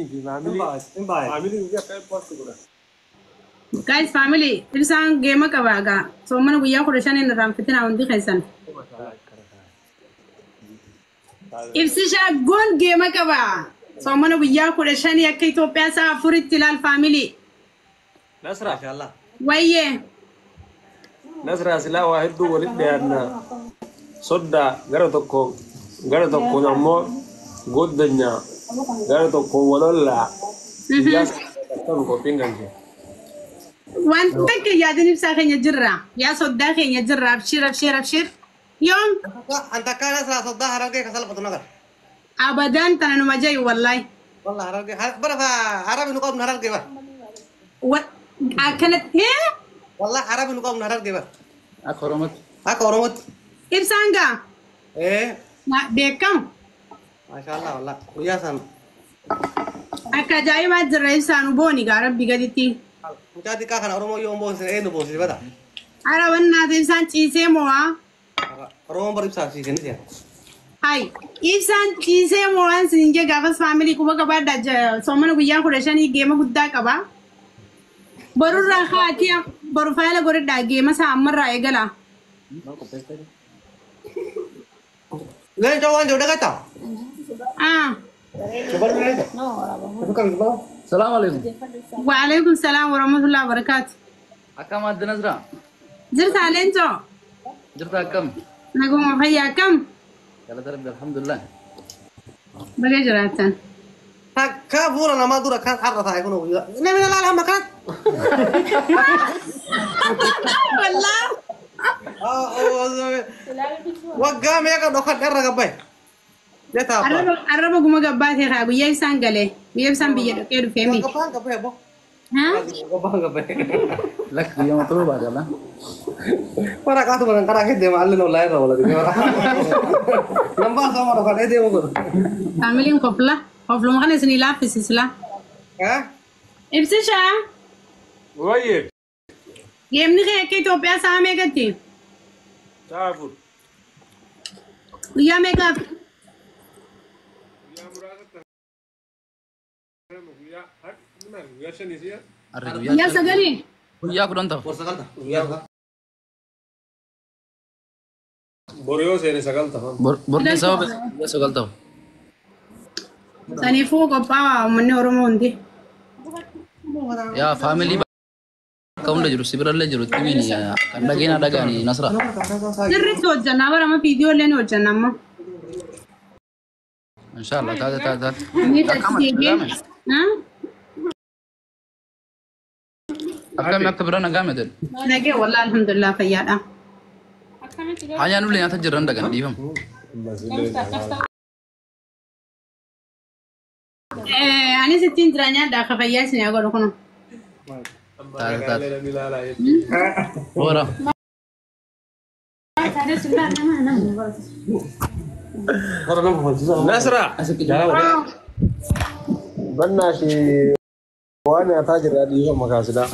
Anii fi family. Family guyyaa akka post godha. Guys, family, ibsaan geema qaba gaa. Soomana guyyaa 15 irraan fitina hundi keessan. Ibsishaa goon geema qaba. Soomana guyyaa 15 akka Itoophiyaa sa'a 4tti ilaal family. Nasra. Mashallah. Wayyee. Nasra silaa waa hedduu walitti dhiyaanna. Soddaa gara tokko gara tokkoon ammoo goddanyaa gara tokko walollaa. Guyyaa akkam qophiin kan kee. Wanta akka yaadin ibsaa keenya jirra. Yaa soddaa keenya jirra. Abshir abshir abshir. Yoom Anta kana Nasra soddaa Harargee ka salphatu nagar. Abadan tana numa jayi wallahi. Wallah Harargee bara fa Arabi nu qabnu Harargee bara. Akkanatti hee? Wallah Arabi nu qabnu Harargee bara. Akka Oromootti. Akka Oromootti. Ibsaan gaa? Eh. Beekamu. Mashallah wallah. Guyyaa san. Akka ajaa'ibaa jirra ibsaan booni gaa rabbi gaditti. Mucaa xiqqaa kana Oromoo yoo boonsine eenyu boonsise bata. Ara wannaati ibsaan ciisee mo'aa. Oromoon bara ibsaaf siisee ni seena. Hai, ibsaan ciisee mo'aan siin jee gaafas faamilii quba qabaadha. Soomana guyyaa 15 geema guddaa qaba. Borurraa kaatii boru faayila godhadhaa geema isaa ammarraa eegala. Leencoo waan jiru dhagataa? Ah. Salaam alaikum. Wa alaikum salaam wa rahmatullahi wa barakatuh. Akkam adda Nasra? Jirtaa Leencoo? Jirta akkam? Naguma fayyaa akkam? Galata Rabbi alhamdulillah. Baga jiraattan. Takka fuula namaa dura kan har'a taa'e kun guyyaa. Namni laala hamma kanatti. Wallah. Waggaa meeqa dhokadhe irra gabbaye. Jetaa abbaa. Arraba guma gabbaatee kaa guyyaa ibsaan galee. Guyyaa ibsaan biyya dhaqee dhufee mi. Gabbaan gabbaye bo. Haa? Gabbaan gabbaye. Lakki guyyaa maxxanuu baate ala. Waraqaatu baran karaa kee deema alli nollaa irra oola deema. Nambaa sama dhokadhee deemu godhu. Faamiliin kofla. Kofluma kana isinii laaffisisla. Eh? Ibsishaa. Wayyee. Geemni kee akka Itoophiyaa sa'a meeqatti? Sa'a 4. Guyyaa meeqaaf? Guyyaa muraasa guyyaa guyyaa shanii si'a. Arri Guyyaa 9. Guyyaa 10 ta'u. Bor 9 ta'a. Guyyaa Bor yoo seene 9 ta'a. Bor keessa guyyaa 9 ta'u. Saniifuu qophaa'aa uummanni Oromoo hundi. Yaa faamilii bakka hunda jiru sibirallee jiru timiin kan dhageena dhagaani Nasra. Sirriitti hojjannaa bara amma viidiyoo illee ni hojjanna amma. Inshallah taate taate taate. Inni achi deebi'ee. Akkami akka bira nagaa mete. Nagee wallah alhamdulillah fayyaadha. Haa nullee nyaata jirran dhagan dhiifama. Anis ittiin jira nyaadha akka fayyaa isin haa godhu kunu. Taate taate. Hoora. Nasra. Bannaa fi waan nyaataa jirra dhiifama kaasidhaa.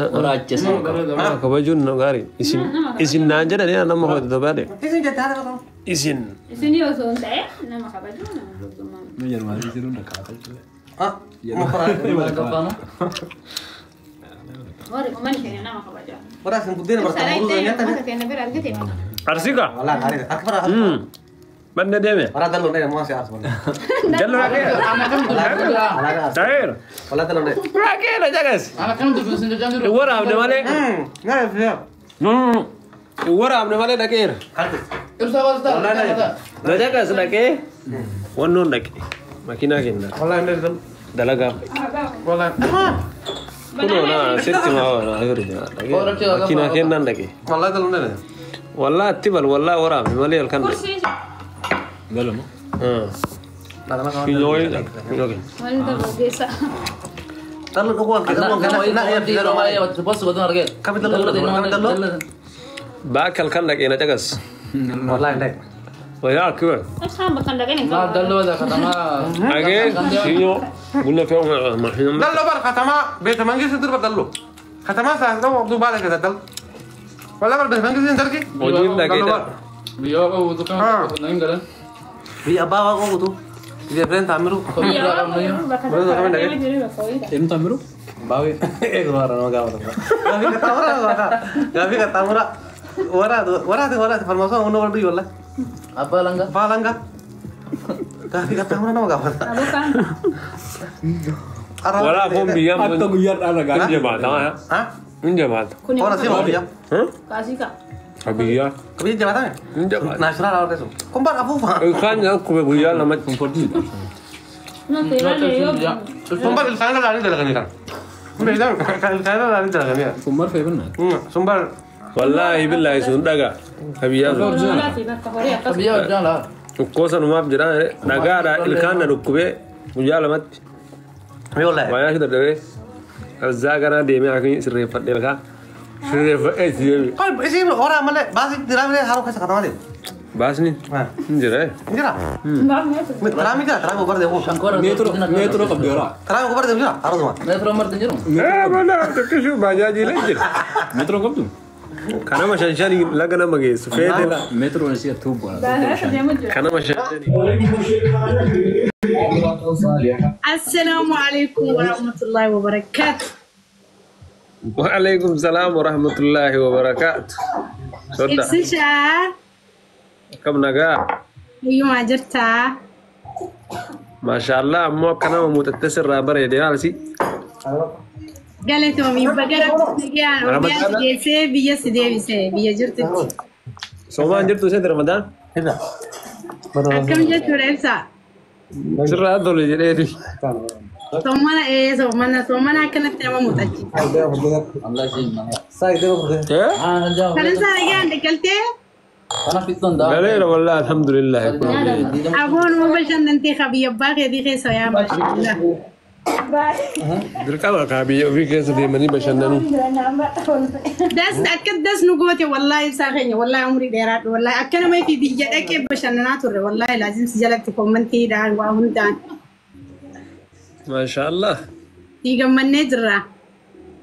Nama kabajuun gaarii. Isin isin naan jedhanii nama hojjetu baadhe. Isin jettee haadha qabu. Isin. Isin osoo hin ta'e nama kabaju nama guddummaa. Ah. Warri uummanni keenya nama kabaja. Bara isin buddeena barta muruuza nyaata. Keenya bira argite. Arsiika. Wallah gaarii. Akka bara. Banne deeme. Bara dalloo dheera moo si aarsu. Jallo rakkee. Taa'eera. Wallah dalloo dheera. Rakkee na jagas. Ana kan dubbisu sin jechaa jiru. Waraabne malee. Naa fiyaa. Waraabne malee dhaqeera. Ibsaa baastaa. Na jagas dhaqee. Wannoon dhaqe. Makiinaa kenna. Wallah inni dalloo. Dalagaaf dhaqe. Wallah. Kunoo na sitti maa waan agarru jira. Makiinaa kennaan dhaqe. Wallah dalloo dheera. Wallah itti bal wallah waraabne malee halkan dhaqe. Galama. Finyoo dhaqe. Waliin dargaggeessa. Dalloo dhuguwaan kee dhuguwaan kee naa yaa Kami dalloo kami dalloo. Baak halkan dhaqe na jagas. Wallah inni. Wayyaa kiba. Ibsaan bakka hin dhaqeen hin Ma qabu. dalloo da katamaa. Dhaqee finyoo buna fe'u Dalloo bar katamaa beeta mangistu durba dalloo. Katamaa saa dalloo abduu baala keessa dalloo. Wallah bar beeta mangistu hin dargi. Hojiin dhaqee Dalloo bar. Biyya qabu tuqaa hin galan. Biyya abbaa waaqoo guutuu. Biyya Fireen Taammiruu. Eenyu Taammiruu? Baawee. Eeguu haaraa nama gaafata. Gaafii qaxxaamuraa gaafii qaxxaamuraa. Waraati waraati waraati falmaasoo hunda wal biyya wallaa. Abbaa langaa. Abbaa langaa. Gaafii qaxxaamuraa nama gaafata. Waraafuun biyyaa Akka guyyaa dhaan hin jabaata. Ha? Hin jabaata. Ora si mau biyya. Biyyaa Biyya jabaatame? hin jabaata. Naashinaal haala teessu. Kun bara afuufa. Ilkaan dhukkube guyyaa lamatti. Sun bara ilkaan irra laalii dalaganii kan. Ilkaan irra laalii dalaganii. Kun marfee binnaa. Sun bara Wallaahi billaahi sun dhagaa. Biyyaa sun. Biyya hojjaa laa. Dhukkoo sanumaaf jedha dhagaadha ilkaan na dhukkubee guyyaa lamatti. Mee wallaahi. Waa nyaachuu dadhabee azaa ganaa deemee akii sirreeffadhee ilkaan sirreeffadhee itti deebi'e. Qol isin horaa malee baasii diraamii haroo keessa katamaa deemu. Baasni hin jira. Jira. Diraamii jira diraamii gobar deemu. Meetira qabdi horaa. Diraamii gobar deemu jira haroo. Meetira marti jiru. Mana xiqqishuu baajaajiilee jira. Meetira qabdu. Kanama shan shanii laga nama geessu feete la. Meetira si tuubba. Kanama shan shanii. Assalaamu alaikum warahmatullahi wabarakaatu. Waalaikum salaam warahmatullahi wabarakaatu. Sodda Ibsishaa akkam nagaa. Eeyyumaa jirtaa? Maashaallah ammoo akka nama muuxattee sirraa bareede maalsi. Galatoomii baga nagaan Oromiyaa si geessee biyya si deebisee biyya jirtutti. Soomaan jirtu isin Ramadaan? Akkam jechuudha ibsaa? Sirraa tole jedheeti. Soomana ee soomana soomana akkanatti nama muuxachiisa. Kanan isaa nagaan dhiqaltee Galeera wallahi alhamdulillah. Aboon uma bashannantee ka biyya abbaa keetii keessa yaa maashaallah. Dirqama kaa biyya ofii keessa deemanii bashannanuu. Das akka das nu goote wallahi ibsaa keenya wallahi umrii dheeraadhu wallahi akka nama fi biyya dhaqee bashannanaa turre wallahi laazim si jalatti kommentiidhaan waa hundaan. Maashaallah. Sii gammannee jirra.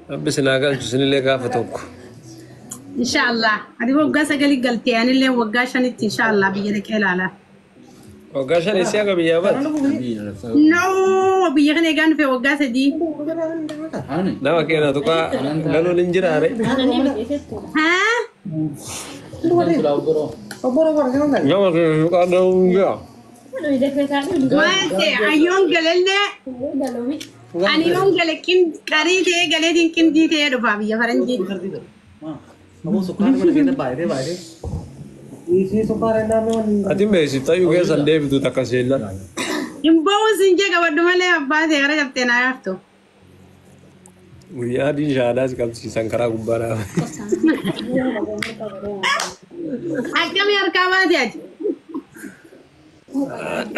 Rabbi sinaa galchu sinillee gaafa tokko. Inshaallah. Ati waggaa sagalii galtee anillee waggaa shanitti inshaallah biyya dhaqee ilaala. Waggaa shan isii akka biyyaa baate. No biyya kana eegaan dhufe waggaa 3. Nama keenya tuqaa galuun hin jiraare. Haa? Nama keenya tuqaa galuun hin jira. Maal ta'e ayyoon galallee ani yoon gale qarii ta'ee galeetiin qindii ta'ee dhufa biyya faranjii. Aboo sukkaara mana keessa baay'atee baay'atee. Isii sukkaara inni naannoo. Ati beeksiftayyuu keessan deebitu takka seellan. Hin ba'u siin jee qabadhu malee abbaa ta'e gara cabtee naa yaaftu. Guyyaa adiin shaadaas qabsiisan karaa gubbaa dhaaba. Akkamii harkaa baate ati?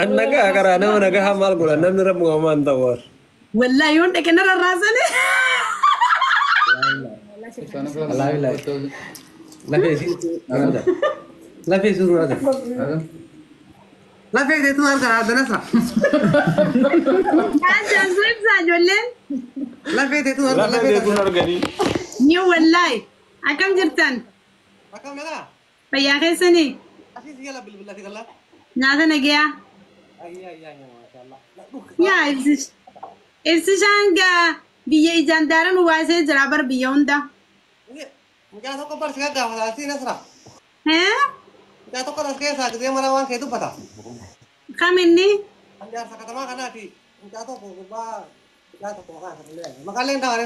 An nagaa karaa nama nagaa maal godha namni rabbi uumamaan ta'u war. Wallahi yoon dhaqe narra raasane. Lafee isii. Lafee isii sun argata. Lafee isii sun argata adda nasra. Kaashaan sun ibsaa ijoolleen. Lafee isii sun argata Lafee lafee deetuun arganii. Ni wallahi akkam jirtan? Akkam nagaa? Fayyaa keessanii? Asii si jala bilbila si gala. Nyaata nagayaa? Ayyaa ayyaa maashaallah. Yaa ibsish. Ibsishaan gaa biyya ijaan daaran nu baasee jira bar biyya hunda. Mucaa tokko bar si gaggaafata asii nasra. Hee? Mucaa tokko as keessaa gisee mara waan kee dubbata. Kam inni? Kan jaarsa katamaa kanaati mucaa tokko gubbaa mucaa tokko maqaa isaa illee maqaan illee hin taane.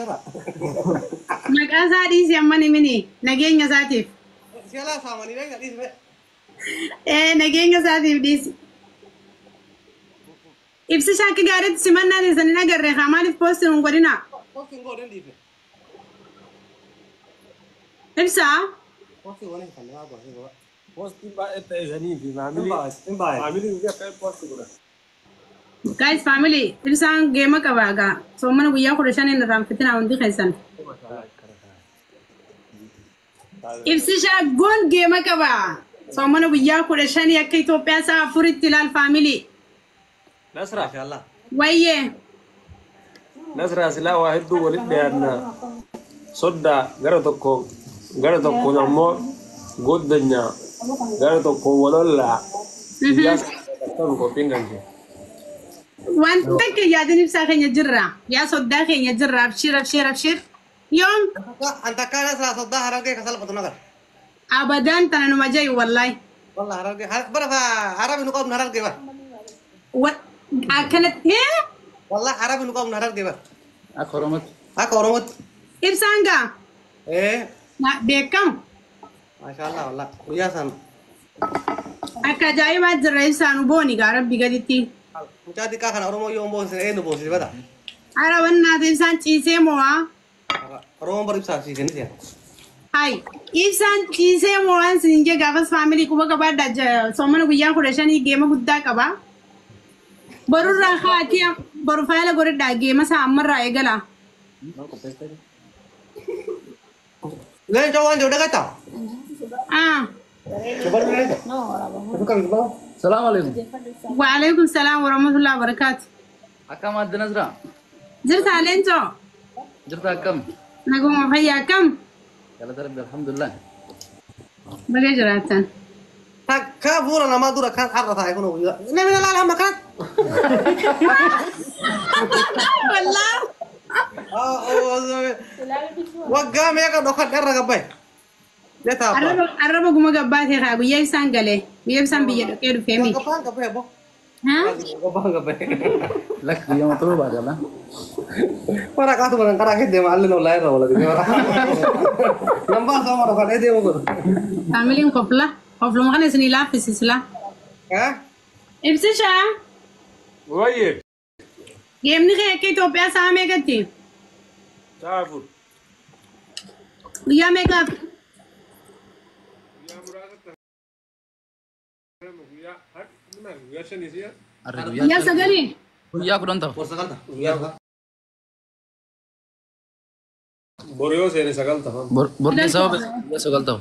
Maqaa isaa dhiisi amma himini nageenya isaatiif. Si alaa saamanii beekta dhiisi bee. Ee nageenya isaatiif dhiisi. Ibsishaan akka gaariitti simannaa teessan hin agarre haa maaliif poostiin hin godhinaa? Poostiin godhin dhiifne. Ibsaa? Poostiin godhin kan nama godhin. Poostiin baay'ee ta'e sanii fi maamilii. Hin baay'ee. Maamilii fi akka poostii godhan. Guys family ibsaan geema qaba gaa soomana guyyaa 15 hin irraanfatinaa hundi keessan. Ibsishaa goon geema qaba. Soomana guyyaa 15 akka Itoophiyaa sa'a 4tti ilaal family. Nasra. Maashaallah. Wayyee. Nasra silaa waa hedduu walitti dhiyaanna. Soddaa gara tokko gara tokkoon ammoo goddanyaa gara tokko walollaa. Guyyaa Akkam qophiin kan kee. Waan takka yaadin ibsaa keenya jirra. Yaa soddaa keenya jirra. Abshir abshir abshir. Yoom Anta kana sala soddaa harargee ka salphatu nagar. abadaan tana numa jayi wallahi. Wallah harargee bara fa arabi nu qabnu harargee bara. Akkanatti hee Wallah arabi nu qabnu harargee bara. Akka Oromootti. Akka Oromootti. ibsaan gaa Eh beekamu. maashaallah wallah guyyaa san Akka ajaa'ibaa jirra ibsaan booni gaa rabbi gaditti. mucaa xiqqaa kana Oromoo yoo boonsine eenyu boonsise bada. Ara wannaati ibsaan ciisee mo'aa. Oromoon bara ibsaaf siisanii si'a. Hai, ibsaan ciisee mo'aan siin jee gaafas faamilii quba qabaadha. Soomana guyyaa 15 geema guddaa qaba. Borurraa kaatii boru faayila godhadhaa geema isaa ammarraa eegala. Leencoo waan jiru dhagataa? Ah, Salaamu alaikum. waalaikum salaam warahmatullahi wabarakaatu. Akkam adda Nasraa? Jirtaa Leencoo? Jirta akkam? Naguma fayyaa akkam? Galata Rabbi alhamdulillah. Baga jiraattan. Takka fuula namaa dura kan har'a taa'e kun guyyaa. Namni laala hamma kan. Wallaa. Waggaa meeqa dhokadhe irra gabbaye. Jetaa abbaa. Arraba guma gabbaatee kaa guyyaa ibsaan galee guyyaa ibsaan biyya dhaqee dhufee mi. Gabbaan gabbaye bo. Haa? Gabbaan gabbaye. Lakki guyyaa maxxanuu baate ala. Waraqaatu baran karaa kee deema alli nollaa irra wala deema. Nambaa sama dhokadhee deemu godhu. Faamiliin kofla. Kofluma kana isinii laaffisisla. Eh? Ibsishaa. Wayyee. Geemni kee akka Itoophiyaa sa'a meeqatti? Sa'a 4. Guyyaa meeqaaf? Guyyaa muraasa guyyaa guyyaa shanii si'a. Arri Guyyaa guyyaa 9. guyyaa 10 ta'a. Gorsa galta. Guyyaa. Boru yoo seene 9 ta'a. Borni sababa guyyaa 9 ta'a.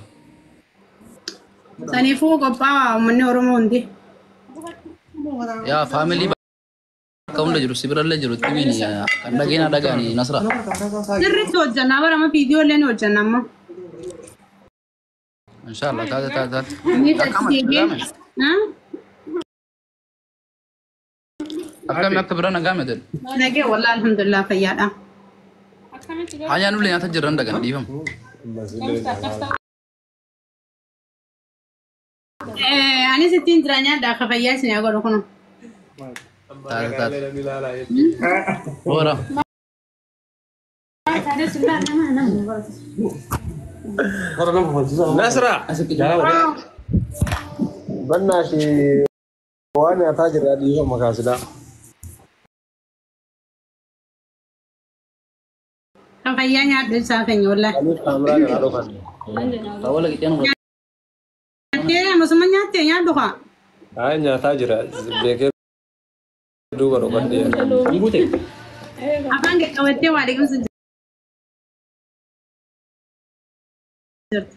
Saniifuu qophaa'aa uummanni Oromoo hundi. Yaa faamilii bakka hunda jiru sibirallee jiru timiin kan dhageena dhagaani Nasraa. Sirriitti hojjannaa barama viidiyoo illee ni hojjanna amma. Inshallah taate taate taate. Ni Akkam achi deebi'ee. Haa? Akkami akka bira nagaa jedhu. Nagee wallaahi alhamdulillah fayyaadha. Akkamitti Haa nyaannu nyaata jirran dhagan dhiifama. Anis ittiin jira nyaadha akka fayyaa isin haa godhu kunu. Taate taate. Hoora. Nasra. Bannaa shi waan nyaataa jirra dhiifama kaasilaa. Kan fayyaa nyaadhu ibsaa keenya wallaahi. Aniif kaameraa kana dhokhan. Tawala qixxeen Nyaattee amasuma nyaattee nyaadhu kaa. Haa nyaataa jira beekee duuba dhokadhee. Guute. Afaan qabattee waa liqimsu jirti.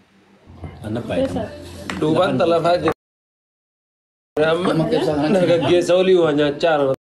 Anna baay'ee. Duubaan talafaa jira. Amma Nama akka ibsaa kanatti. dargaggeessa olii waa nyaachaa jira.